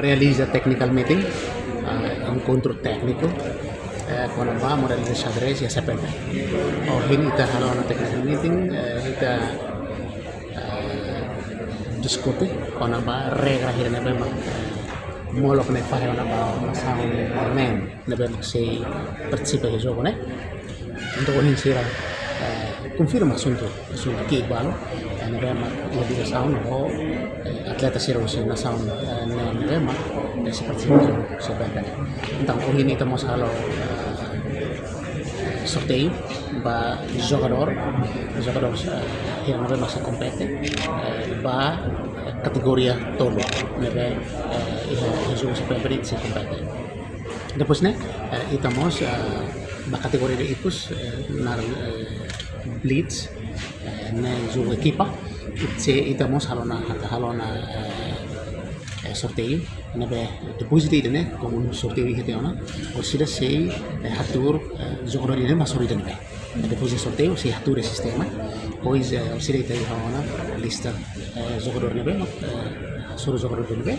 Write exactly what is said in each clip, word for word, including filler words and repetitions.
Realiza technical meeting, ah, enkontru tékniku, eh, kona-ba modalidade xadrez iha C P M P. Ohin ita halo ona technical meeting, eh, ita, eh, diskute kona-ba regra hira ne'ebé mak, eh, molok ne'e fahe ona ba nasaun neen ne'ebé mak sei partisipa iha jogu ne'e. Entaun ohin sira, eh, konfirma asuntu, asuntu ki'ik balu, eh, ne'ebé mak iha ligasaun ho, eh, atleta sira husi nasaun, eh, neen ne'ebé mak, eh, sei partisipa iha jogu C P M P ne'e. Entaun ohin ita mós halo, eh, sorteiu ba jogadór, jogadór, eh, hira ne'ebé mak sei kompete, eh, ba, eh, kategoria tolu ne'ebé, eh, iha, iha jogu C P M P sei kompete. Depois ne'e, eh, ita mós, eh, ba kategoria de ikus, eh, naran, eh, Blitz, eh, ne'e jogu ekipa, ita, ita mós halo ona, halo ona, eh, eh, sorteiu, ne'ebé depois de ida-ne'e, komu sorteiu iha tiha ona, orsida sei, eh, hatuur, eh, jogadór ida-ne'e mak hasoru ida-ne'ebé. Depois de sorteiu, sei hatuur iha sistema. Depois, eh, orsida ita iha ona lista, eh, jogadór ne'ebé, eh, hasoru jogadór ne'ebé,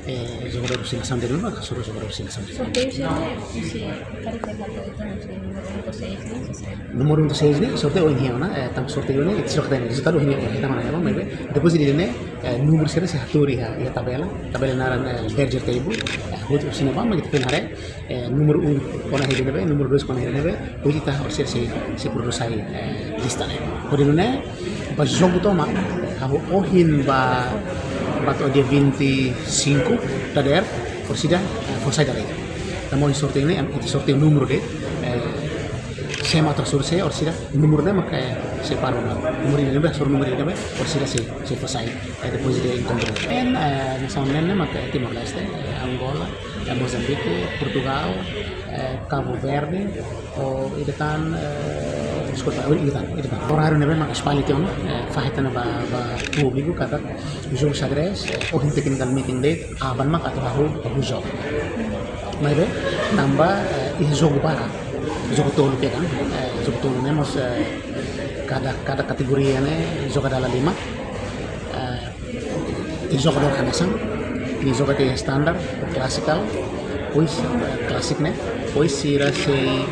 eh, jogadór husi nasaun ne'ebé, hasoru jogadór husi nasaun ne'ebé. Sorteiu sira, husi, kari ke hatu itu, husi númeru um até seis ne'e, husi. Númeru um até seis ne'e, sorteiu ohin iha ona, eh, tanba sorteiu ne'e, ita sei hatene, rezultadu ohin iha ona, ita mana ya, bang, maybe. Depois de ne'e, eh, númeru sira sei hatuur iha, iha tabela, tabela naran, eh, Berger table, eh, hotu husi ne'ebá, mak ita foin haree, eh, númeru um kona-ba hira ne'ebé, númeru dois kona-ba hira ne'ebé, depois ita orsida sei, sei prodús sai, eh, lista ne'e. Hodi nune'e, ba jogu tomak, hahú ohin ba, ba to'o dia vinte e cinco dadeer, orsida, eh, fó sai dala ida. Tanba ohin sorteiu ne'e, em, ita sorteiu númeru de'it, eh, sé mak atu hasoru sé, orsida, númeru ne'e mak, eh, sei para ona. Númeru ne'ebé, hasoru númeru ne'ebé, orsida sei, sei fó sai. Eh, depois de enkontru. En, eh, nasaun neen ne'e mak Timor-Leste, eh, Angola, eh, Mozambique, Portugal, eh, Cabo Verde, ho ida tan, eh, deskulpa, oh, ida tan, ida tan. Oráriu ne'ebé mak espalha tiha ona, eh, fahe tiha ona ba, ba públiku katak jogu xadrez, eh, ohin technical meeting de'it, aban mak atu hahú, hahú jogu. Maibé, tanba, eh, iha jogu barak, jogu tolu kedan, eh, jogu tolu ne'e mós, eh, kada, kada kategoria ne'e joga dala lima. Eh, iha jogadór hanesan, iha jogadór iha standar, klasikál, depois, eh, classic ne'e, depois sira sei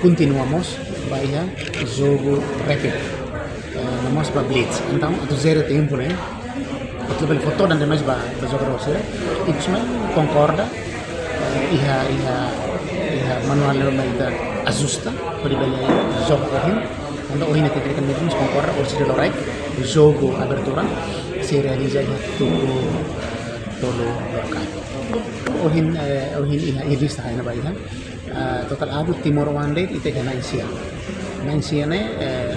kontinua mós ba iha jogu rapid, eh, no mós ba blitz. Entaun, atu jere tempu ne'e, atu bele fó todan demais ba, ba jogadór sira, ikus mai konkorda, eh, iha, iha, iha manuál ne'ebé mak ita ajusta, hodi bele joga ohin. Entaun ohin ne'e tékniku mós konkorda, orsida loraik, jogu abertura sei realiza iha tuku, eh, tolu loraik. Ohin, eh, ohin iha, iha lista hanesan ne'ebá iha. Eh, totál árbitru timoroan de'it ita iha na'in-sia. Na'in-sia ne'e, eh,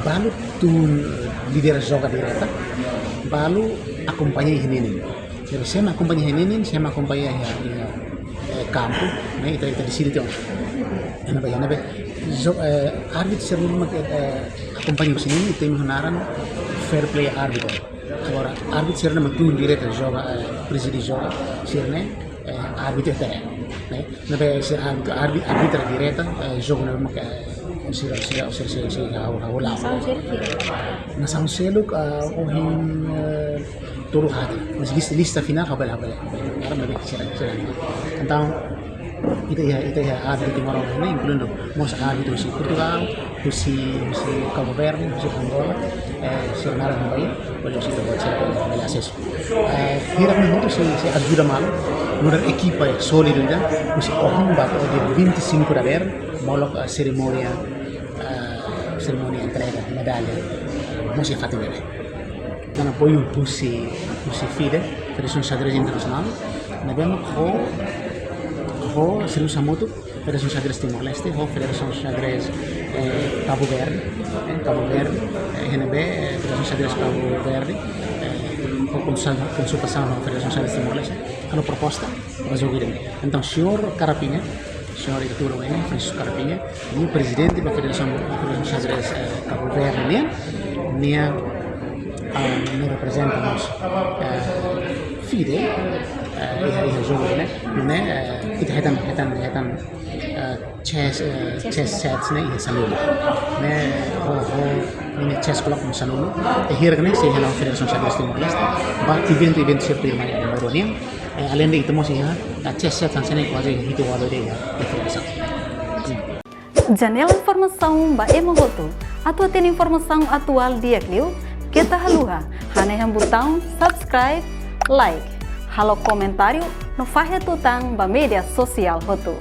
balu tun, eh, lidera joga direta, balu akompaña iha ninin. Jadi, sé mak akompaña iha ninin, sé mak akompaña iha, iha, eh, kampu, ne'e ita, ita deside tiha ona. Hanesan ne'ebá, hanesan ne'ebá. Jo-, eh, árbitru sira ne'ebé mak, eh, akompaña husi ninin, ita iha naran fair play arbiter. Agora, árbitru sira ne'ebé mak tun direta joga, eh, prezide joga, sira ne'e, eh, árbitru eterno, ne'e? Ne'ebé sira árbitru, arbi-, arbitra direta, eh, jogu ne'ebé mak, eh, sira, sira, sira, sira, sira, hahú, hahú la'o. Nasaun seluk, eh, nasaun seluk, eh, ohin, eh, tolu haat. Mas lista, lista finál, ha'u bele, ha'u bele, ha'u bele. Agora, mas sira, sira. Entaun, ita iha, ita iha árbitru timoroan ne'e, inkluindo mós árbitru husi Portugal, husi, husi Cabo Verde, husi Angola, eh, sira naran ne'ebá, hodi sira bele, sira bele asesu. Eh, hirak ne'e hotu sei, sei ajuda malu, nu'udar ekipa sólidu ida, husi ohin ba to'o dia vinte e cinco dadeer, molok, eh, serimónia, eh, serimónia entrega medalla, mós iha fatin ne'e. Tanba apoiu husi, husi FIDE, Federasaun Xadrez Internasionál, ne'ebé mak ho, ho servisu hamutuk, Federasaun Xadrez Timor-Leste, ho Federasaun Xadrez, eh, Cabo Verde, eh, Cabo Verde, eh, hanesan ne'ebé, eh, Federasaun Xadrez Cabo Verde, eh, ho konsul-, konsultasaun ho Federasaun Xadrez Timor-Leste, halo proposta ba jogu ida-ne'e. Entaun, señór Carapinha, señór diretór ne'e, Francisco Carapinha, nia prezidente ba Federasaun, Federasaun Xadrez, eh, Cabo Verde nian, nia, ah, nia reprezenta mós, eh, FIDE, eh, iha, iha jogu ne'e, ne'e, eh, ita hetan, hetan, hetan, eh, chess, eh, chess sets ne'e iha sanulu. Ne'e, ho, ho, ne'e chess club iha sanulu. I hirak ne'e sei hela Federasaun Xadrez Timor-Leste ba eventu, eventu sira tuirmai iha Moroni. Eh, além de ita mós iha, ita asesu tan sene kuaze hitu ualu de'it iha, informasaun. Janela informasaun ba ema hotu. Atu hatene informasaun atuál di'ak liu, keta haluha hanehan butaun subscribe, like, halo komentáriu no fahe tutan ba média sosiál hotu.